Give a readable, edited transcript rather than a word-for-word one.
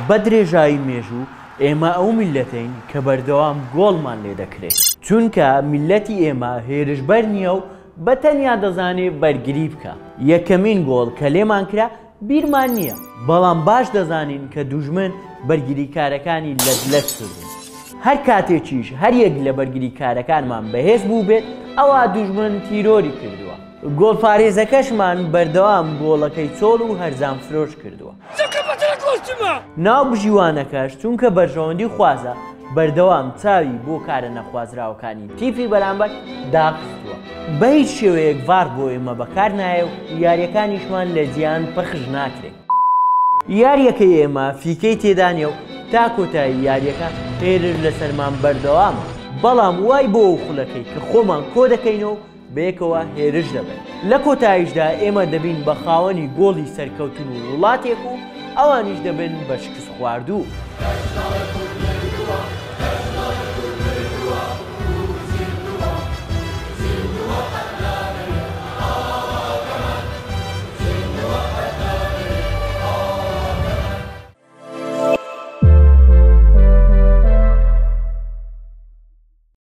بە درێژایی مێژوو ئێمە ئەو میللەتەین کە بەردەوام گۆڵمان لێ دەکرێ. چونکە میللەتی ئێمە هێرشبەر نییە و بە تەنیا دەزانێ بەرگری بکا. یەکەمین گۆڵ کە لێمان کرا بیرمان نییە، بەڵام باش دەزانین کە دوژمن بەرگریکارەکانی لەت لەت کردوون. هەر کاتێکیش هەر یەک لە بەرگریکارەکانمان بەهێز بووبێت، ئەوا دوژمن تیرۆری کردووە. گۆڵپارێزەکەشمان بەردەوام گۆڵەکەی چۆڵ و هەرزان فرۆش کردووە. ناوبژیوانەکەش چونکە بەرژەوەندی خوازە، بەردەوام چاوی بۆ کارە نەخوازراوەکانی تیپی بەرامبەر داخستووە. بە هیچ شێوەیەک ڤار بۆ ئێمە بەکار نایە و یارییەکانیشمان لە جیهان پەخش ناکرێ. یارییەکەی ئێمە فیکەی تێدا نییە و تا کۆتایی یارییەکە هێرش لەسەرمان بەردەوامە، بەڵام وای بۆ ئەو خولەکەی کە خۆمان کۆدەکەینەوە و بەیەکەوە هێرش دەبەین. لە کۆتاییشدا ئێمە دەبین بە خاوەنی گۆڵی سەرکەوتن و وڵاتێک و ئەوانیش دەبن بە شکستخواردوو.